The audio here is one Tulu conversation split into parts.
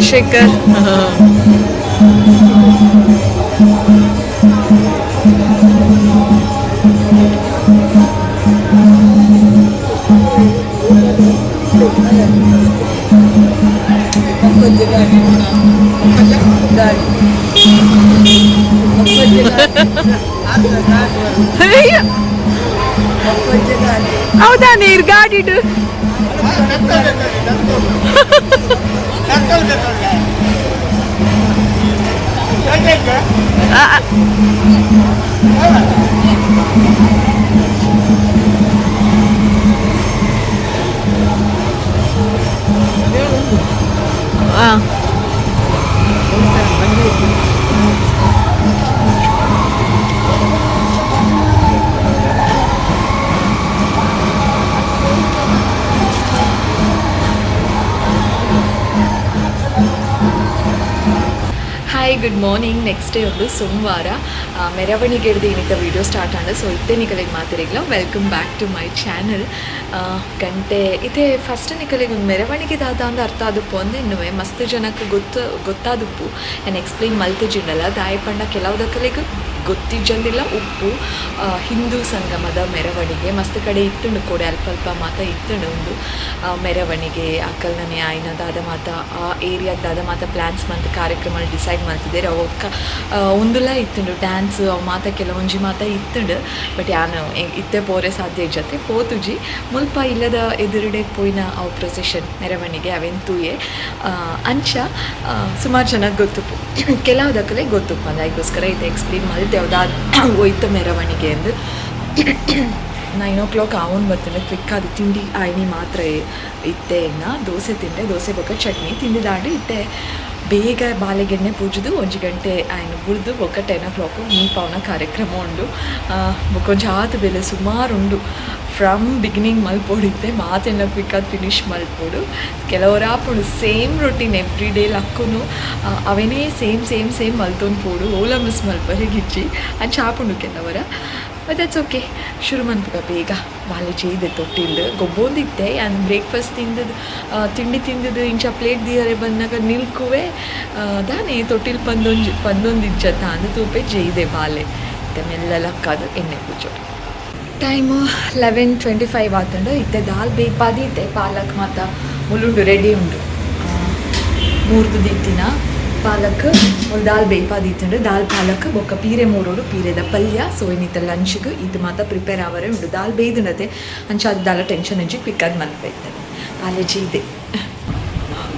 Shekhar. ಹೌದಾ ನೀರ್ ಗಾಡಿಡು. Hi, good morning. Next day ಒಂದು ಸೋಮವಾರ ಮೆರವಣಿಗೆಡ್ದು ಇನ್ನಿತ ವೀಡಿಯೋ ಸ್ಟಾರ್ಟ್ ಆಂಡ್. ಸೊ ಇತ್ತೆ ನಿಕಲೆಗ್ ಮಾತೆರೆಗ್ಲ welcome back to my channel. ಗಂಟೆ ಇತ್ತೆ ಫಸ್ಟ್ ನಿಕಲೆಗ್ ಒಂದು ಮೆರವಣಿಗೆ ದಾದ ಅಂದ್ ಅರ್ಥ ಆದುಪ್ಪು ಅಂದ್ ಎನ್ನುವೆ ಮಸ್ತ್ ಜನಕ್ಕೆ ಗೊತ್ತಾದುಪ್ಪು ಆ್ಯಂಡ್ ಎಕ್ಸ್ಪ್ಲೈನ್ ಮಲ್ತಿಜಿಂಡಲ ದಾಯ ಪಂಡ ಕೆಲವುದಕ್ಕಲೆಗ್ ಗೊತ್ತಿಜ್ಜಂದಿಲ್ಲ ಉಪ್ಪು. ಹಿಂದೂ ಸಂಗಮದ ಮೆರವಣಿಗೆ ಮಸ್ತ್ ಕಡೆ ಇತ್ತುಂಡು, ಕೊಡೆ ಅಲ್ಪ ಅಲ್ಪ ಮಾತ ಇತ್ತುಂಡು ಒಂದು ಮೆರವಣಿಗೆ. ಅಕಲ್ನನೆ ಆಯ್ನ ದಾದ ಮಾತ ಆ ಏರಿಯಾದ ದಾದ ಮಾತ ಪ್ಲ್ಯಾನ್ಸ್ ಮಂತ್ ಕಾರ್ಯಕ್ರಮ ಡಿಸೈಡ್ ಮಾಡ್ತಿದ್ದಾರೆ. ಅವು ಒಂದುಲ ಇತ್ತುಂಡು ಡ್ಯಾನ್ಸ್ ಅವು ಮಾತ ಕೆಲವೊಂಜಿ ಮಾತ ಇತ್ತುಂಡು. ಬಟ್ ಯಾನು ಇತ್ತೆ ಪೋರೆ ಸಾಧ್ಯ ಇಜ್ಜತೆ ಪೋತುಜಿ. ಮುಲ್ಪ ಇಲ್ಲದ ಎದುರುಡೆ ಪೋಯಿನ ಅವು ಪ್ರೊಸೆಷನ್ ಮೆರವಣಿಗೆ ಅವೆನ್ ತೂಯೆ. ಅಂಚ ಸುಮಾರು ಜನ ಗೊತ್ತುಪ್ಪು, ಕೆಲವುದಕ್ಕಲೆ ಗೊತ್ತುಪ್ಪು ಅಂದ ಅದಕ್ಕೋಸ್ಕರ ಇದು ಎಕ್ಸ್ಪ್ಲೇನ್ ಮಲ್ತೆ ಯಾವ್ದು ಹೋಯ್ತು ಮೆರವಣಿಗೆ ಎಂದು. 9 o'clock ಆವೊಂದು ಬರ್ತದೆ. ಕ್ವಿಕ್ ಅದು ತಿಂಡಿ ಆಯ್ನಿ ಮಾತ್ರ ಇತ್ತೆ ಇನ್ನ ದೋಸೆ ತಿಂಡೆ, ದೋಸೆ ಬೊಕ್ಕ ಚಟ್ನಿ ತಿಂದಿದಾಂಡು ಇತ್ತೆ ಬೇಗ ಬಾಲೆಗೆಣ್ಣೆ ಪೂಜುದು 1 ಗಂಟೆ ಆಯ್ನ ಬುಡ್ದು ಬೊಕ್ಕ 10 o'clock ಮೀಪಾವನ ಕಾರ್ಯಕ್ರಮ ಉಂಡು. ಬೊಕ್ಕ ಒಂಜಿ ಆತು ಬೆಲೆ ಸುಮಾರು ಉಂಡು. ಫ್ರಮ್ ಬಿಗಿನಿಂಗ್ ಮಲ್ಪೊಡಿತ್ತೆ ಮಾತೆಲ್ಲ ಕ್ವಿಕ್ ಆದ್ ಫಿನಿಶ್ ಮಲ್ಪೊಡು. ಕೆಲವರು ಆಪುಂಡು ಸೇಮ್ ರೊಟೀನ್ ಎವ್ರಿ ಡೇ ಲಕ್ಕುನು ಅವೇನೇ ಸೇಮ್ ಸೇಮ್ ಸೇಮ್ ಮಲ್ತೊಂದು ಪೋಡು, ಓಲ ಮಿಸ್ ಮಲ್ಪರೆಗಿಜ್ಜಿ ಅಂಚ ಆಪುಂಡು ಕೆಲವರ. But that's okay. ಶುರು ಮನ್ಪುಗ ಬೇಗ ಬಾಲೆ ಜೇದೆ ತೊಟ್ಟಿಲ್ದು ಗೊಬ್ಬೊಂದಿತ್ತೆ. ಯಾನ್ ಬ್ರೇಕ್ಫಾಸ್ಟ್ ತಿಂದದ್ದು ತಿಂಡಿ ತಿಂದದ್ದು ಇಂಚ ಪ್ಲೇಟ್ ದಿಯರೆ ಬಂದಾಗ ನಿಲ್ಕುವೆ ದಾನೆ ತೊಟ್ಟಿಲ್ ಪಂದೊಂಜಿ ಪಂದೊಂದಿಜ್ಜತ ಅಂದ್ ತೂಪೆ ಜೇದೆ ಬಾಲೆ ಇತ್ತೆ ಮೆಲ್ಲ ಲಕ್ಕಾದು ಎಣ್ಣೆ ಪೂಜೋಡು. ಟೈಮು 11:25 ಆತುಂಡು. ಇತ್ತೆ ದಾಲ್ ಬೇಪಾದಿ ಇತ್ತೆ ಪಾಲಕ್ ಮಾತ ಮುಲುಂಡು ರೆಡಿ ಉಂಡು. ಮೂರ್ದು ದಿತ್ತಿನ ಪಾಲಕ್ ಮುಲ್ ದಾಲ್ ಬೇಪಾದಿತ್ತುಂಡು. ದಾಲ್ ಪಾಲಕ್ ಬೊಕ್ಕ ಪೀರೆ ಮೂರೋಡು ಪೀರೆದ ಪಲ್ಯ. ಸೊ ಇನ್ನಿತ್ತ ಲಂಚ್ಗೆ ಇದು ಮಾತ ಪ್ರಿಪೇರ್ ಆವರೆ ಉಂಡು. ದಾಲ್ ಬೇಯ್ದುಂಡತೆ ಅಂಚ ಅದು ದಾಲ ಟೆನ್ಷನ್ ಇಜ್ಜಿ, ಕ್ವಿಕ್ ಆದ್ ಮನ್ಪೆ ಇತ್ತೆ. ಬಾಲೆ ಇದೆ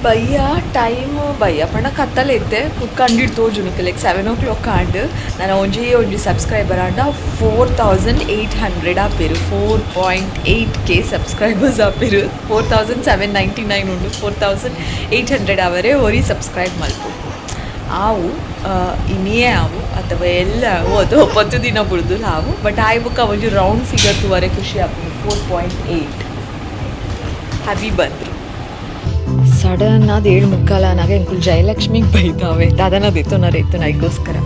ಬಯ್ಯ ಟೈಮ್ ಬಯ್ಯ ಪಂಡ ಕತ್ತಲೆ ಇತ್ತೆ ಕುಕ್ ಅಂಡಿಡ್ ತೋಜು ನಿಕ್ 7 o'clock and. ನಾನು ಒಂಜಿ ಒಂಜಿ ಸಬ್ಸ್ಕ್ರೈಬರ್ ಆಂಡ 4800 ಆಪೇರು, 4.8K ಸಬ್ಸ್ಕ್ರೈಬರ್ಸ್ ಆಪೇರು. 4799 ಉಂಡು, 4800 ಅವರೇ ಒರಿ ಸಬ್ಸ್ಕ್ರೈಬ್ ಮಲ್ಪು. ಆವು ಇನಿಯೇ ಆವು ಅಥವಾ ಎಲ್ಲ ಆವು ಅಥವಾ 10 ದಿನ ಬುಡ್ದು ಆವು. ಬಟ್ ಆಯ್ ಬೊಕ್ಕ ಒಂಜಿ ರೌಂಡ್ ಫಿಗರ್ ತೂವರೆ ಖುಷಿ ಆಪುಂಡು. 4.8 ಹ್ಯಾಪಿ ಬಂದ್ರು. ಸಡನ್ ಆದ್ 7:45 ಆನಾಗ ಎಂಕುಲು ಜಯಲಕ್ಷ್ಮಿಗೆ ಬೈದಾವೆ ದಾದನ ದೆತ್ತೊನರೆ ಇತ್ತು ನೈಗೋಸ್ಕರ.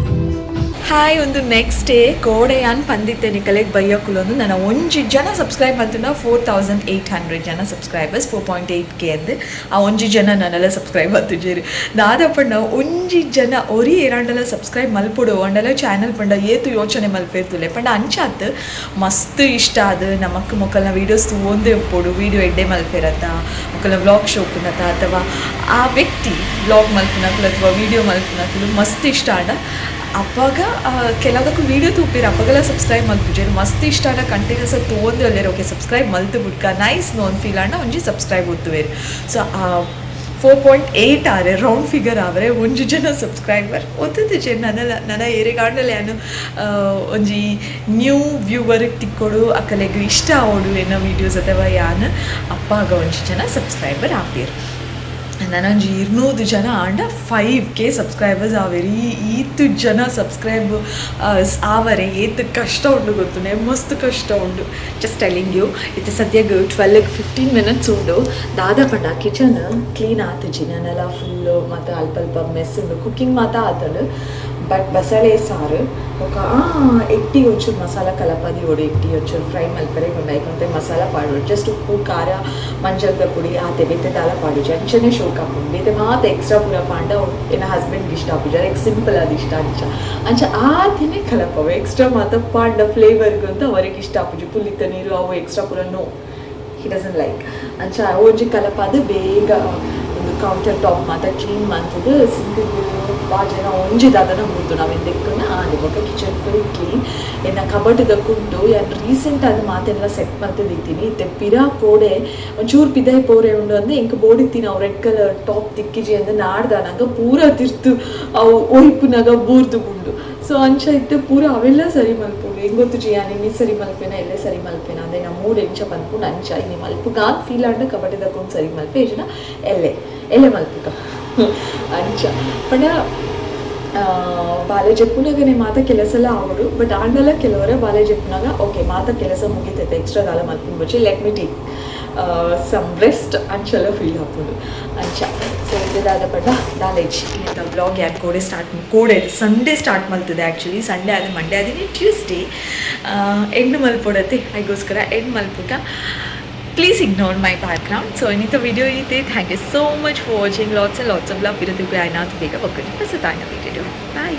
ಹಾಯ್, ಒಂದು ನೆಕ್ಸ್ಟ್ ಡೇ. ಕೋಡೆಯಾನ್ ಪಂದಿತ್ತೆ ನಿಕಲೆಗ್ ಬಯ್ಯಕುಲೊಂದು ನನ್ನ ಒಂಜಿ ಜನ ಸಬ್ಸ್ಕ್ರೈಬ್ ಮಲ್ತುಂಡ 4800 ಜನ ಸಬ್ಸ್ಕ್ರೈಬರ್ಸ್, 4.8K ಅಂದ್. ಆ ಒಂಜಿ ಜನ ನನ್ನೆಲ್ಲ ಸಬ್ಸ್ಕ್ರೈಬ್ ಮಲ್ತುಜೆರ್. ದಾದ ಪಂಡ, ಒಂಜಿ ಜನ ಒರಿ ಏರಾಂಡಲ ಸಬ್ಸ್ಕ್ರೈಬ್ ಮಲ್ಪೊಡು ಅಂಡಲ ಚಾನಲ್ ಪಂಡ ಏತು ಯೋಚನೆ ಮಲ್ಪೇರ್ತುಲೆ. ಪಂಡ ಅಂಚಾತ್ ಮಸ್ತ್ ಇಷ್ಟ ಆದ್ ನಮಕ್ ಮೊಕಲ್ನ ವೀಡಿಯೋಸ್ ತೂವೊಂದೇ ಉಪ್ಪೊಡು. ವೀಡಿಯೋ ಎಡ್ಡೆ ಮಲ್ಪೆರತ್ತ, ಮೊಕಲ್ನ ವ್ಲಾಗ್ ಶೋಕುನತ, ಅಥವಾ ಆ ವ್ಯಕ್ತಿ ವ್ಲಾಗ್ ಮಲ್ಪುನಕುಲು ಅಥವಾ ವೀಡಿಯೋ ಮಲ್ಪುನಕುಲು ಮಸ್ತ್ ಇಷ್ಟ ಆಂಡ ಅಪಗ ಕೆಲವದಕ್ಕೂ ವೀಡಿಯೋ ತೂಪೇರು, ಅಪಗಲ ಸಬ್ಸ್ಕ್ರೈಬ್ ಮಲ್ಪುಜೆರ್. ಮಸ್ತ್ ಇಷ್ಟ ಆಂಡ ಕಂಟಿನ್ಯೂಸ್ ತೂವೊಂದೇ ಉಲ್ಲೆರ್. ಓಕೆ, ಸಬ್ಸ್ಕ್ರೈಬ್ ಮಲ್ತು ಬುಡ್ಕ, ನೈಸ್ ನೋನ್ ಫೀಲ್ ಆಂಡ ಒಂಜಿ ಸಬ್ಸ್ಕ್ರೈಬ್ ಒತ್ತುವೆರ್. ಸೊ 4.8 ಆರೆ, ರೌಂಡ್ ಫಿಗರ್ ಆವರೆ ಒಂಜಿ ಜನ ಸಬ್ಸ್ಕ್ರೈಬರ್ ಒತ್ತುದಿಜೆ. ನನಲ ನನ ಏರೆಗಾಂಡಲ ಯಾನು ಒಂಜಿ ನ್ಯೂ ವ್ಯೂವರ್ ತಿಕ್ಕೊಡು, ಅಕಲೆಗ್ ಇಷ್ಟ ಆವೊಡು ಎನ್ನ ವೀಡಿಯೋಸ್ ಅಥವಾ ಯಾನ್ ಅಪ್ಪಾಗ ಒಂಜಿ ಜನ ಸಬ್ಸ್ಕ್ರೈಬರ್ ಆಪೇರ್. ನನೊಂಜಿ 200 ಜನ ಆಂಡ 5K ಸಬ್ಸ್ಕ್ರೈಬರ್ಸ್ ಆವೆರ್. ಈ ಈತ್ ಜನ ಸಬ್ಸ್ಕ್ರೈಬ್ ಆವರೆ ಏತ್ ಕಷ್ಟ ಉಂಡು ಗೊತ್ತುಂಡೆ? ಮಸ್ತ್ ಕಷ್ಟ ಉಂಡು. Just telling you. ಇತ್ತೆ ಸದ್ಯಗ್ 12ಗೆ 15 ಮಿನಿಟ್ಸ್ ಉಂಡು. ದಾದ ಪಂಡ, ಕಿಚನ್ ಕ್ಲೀನ್ ಆತುಜಿ ನನಲ. ಫುಲ್ಲು ಮತ್ತು ಅಲ್ಪ ಅಲ್ಪ ಮೆಸ್ ಉಂಡು. ಕುಕ್ಕಿಂಗ್ ಮಾತ ಆತಂಡು, ಬಟ್ ಬಸಳೆ ಸಾರು ಬೊಕ ಎಟ್ಟಿ ಒಂಚೂರು ಮಸಾಲ ಕಲಪದಿ ಒಡು. ಎಟ್ಟಿ ಒಂಚೂರು ಫ್ರೈ ಮಲ್ಪರೆ ಉಂಡು. ಐಕೊಂತೆ ಮಸಾಲ ಪಾಡೋಡು. ಜಸ್ಟ್ ಉಪ್ಪು, ಖಾರ, ಮಂಜಲ್ದ ಪುಡಿ ಆತೆ. ಬೇತೆ ದಾಲ ಪಾಡುಜಿ. ಅಂಚನೆ ಶೋಕ್ ಆಪುಂಡು. ಬೇತೆ ಮಾತ ಎಕ್ಸ್ಟ್ರಾ ಪೂರ ಪಾಂಡ ಎನ್ನ ಹಸ್ಬೆಂಡ್ ಇಷ್ಟ ಆಪುಜಿ. ಅರೆಗ್ ಸಿಂಪಲ್ ಅದು ಇಷ್ಟ. ಅಂಚ ಅಂಚ ಆತಿನೇ ಕಲಪವು. ಎಕ್ಸ್ಟ್ರಾ ಮಾತ ಪಾಂಡ ಫ್ಲೇವರ್ಗೆ ಅಂತ ಅವರಿಗೆ ಇಷ್ಟ ಆಪುಜಿ. ಪುಲ್ಲಿತ ನೀರು ಅವು ಎಕ್ಸ್ಟ್ರಾ ಪೂರ ನೋ, he doesn't like. ಅಂಚ ಒಂಜಿ ಕಲಪಾದು ಬೇಗ ಒಂದು ಕೌಂಟರ್ ಟಾಪ್ ಮಾತ ಕ್ಲೀನ್ ಮಂತುದು, ಸಿಂಕ್ ಬಾಜನ ಒಂಜಿ ದಾದನ ಬೂರ್ದು ನಾವೇನು ದೆಕ್ಕುನ ಆಂಡ್. ಬೊಕ ಕಿಚನ್ ಫುಲ್ ಕ್ಲೀನ್. ಎನ್ನ ಕಬಟದ ಕುಂಟು ಯಾನ್ ರೀಸೆಂಟ್ ಆದ್ ಮಾತೆಲ್ಲ ಸೆಟ್ ಮಲ್ತುದಿತ್ತೀನಿ. ಇತ್ತೆ ಪಿರ ಕೋಡೆ ಒಂಚೂರು ಪಿದಾಯಿ ಪೋರೆ ಉಂಡು ಅಂದ್ ಎಂಕ್ ಬೋಡಿತ್ತಿನ ಅವು ರೆಡ್ ಕಲರ್ ಟಾಪ್ ತಿಕ್ಕಿಜಿ ಅಂದ್ ನಾಡ್ದಾನಗ ಪೂರ ತಿರ್ತು ಅವು ಒಯ್ಪುನಗ ಬೂರ್ದು ಉಂಡು. ಸೊ ಅಂಚ ಇತ್ತೆ ಪೂರ ಅವೆಲ್ಲ ಸರಿ ಮಲ್ಪೊಡು. ಎಂಕ್ ಗೊತ್ತುಜಿ ಯಾನ್ ಇನಿ ಸರಿ ಮಲ್ಪೆನ, ಎಲ್ಲೆ ಸರಿ ಮಲ್ಪೆನ. ಅದೇ ನಮ್ಮ ಮೂಡ್ ಎಂಚ ಪನ್ಪುಂಡು ಅಂಚ. ಇನಿ ಮಲ್ಪುಗಾಂದ್ ಫೀಲ್ ಆಂಡ ಕಬಟದಕೊಂದು ಸರಿ ಮಲ್ಪೆ, ಇಜ್ಜಿಂಡ ಎಲ್ಲೆ ಎಲ್ಲೆ ಮಲ್ಪುಗ ಅಂಚ. ಪಂಡ ಬಾಲೆ ಜೆಪ್ಪುನಗನೆ ಮಾತ ಕೆಲಸ ಎಲ್ಲ ಆವೊಡು. ಬಟ್ ಆಂಡಲ ಕೆಲವರ ಬಾಲೆ ಜೆಪ್ಪುನಾಗ ಓಕೆ, ಮಾತ ಕೆಲಸ ಮುಗಿತೈತೆ, ಎಕ್ಸ್ಟ್ರಾ ದಾಲ ಮಲ್ಪುಂಡು ಬೊಚ್ಚಿ, let me take some rest ಅಂಚೆಲ್ಲ feel ಆಪುಂಡು ಅಂಚ. ಸೊ ಇದು ದಾದ ಪಂಡ ದಾಲೇಜ್ ಇನ್ನಿತ ವ್ಲಾಗ್ ಯಾನ್ ಕೋಡೆ ಸ್ಟಾರ್ಟ್, ಕೋಡೆ ಸಂಡೇ ಸ್ಟಾರ್ಟ್ ಮಲ್ತದೆ. ಆ್ಯಕ್ಚುಲಿ ಸಂಡೇ ಆದ ಮಂಡೇ ಆದಿನಿ ಟ್ಯೂಸ್ಡೇ ಎಂಡ್ ಮಲ್ಪೊಡತ್ತೆ, ಐಗೋಸ್ಕರ ಎಂಡ್ ಮಲ್ಪುಗ. Please ignore my background. So ಇನ್ನಿತ video ಇದೆ. Thank you so much for watching. Lots and lots of love. ಇರೋದಕ್ಕೆ ಆಯ್ನಾಥ್ ಬೇಗ ಒಕ್ಕಿ ಹೊಸತಾಯ್ನ ವಿಡಿಯೋ. ಬಾಯ್.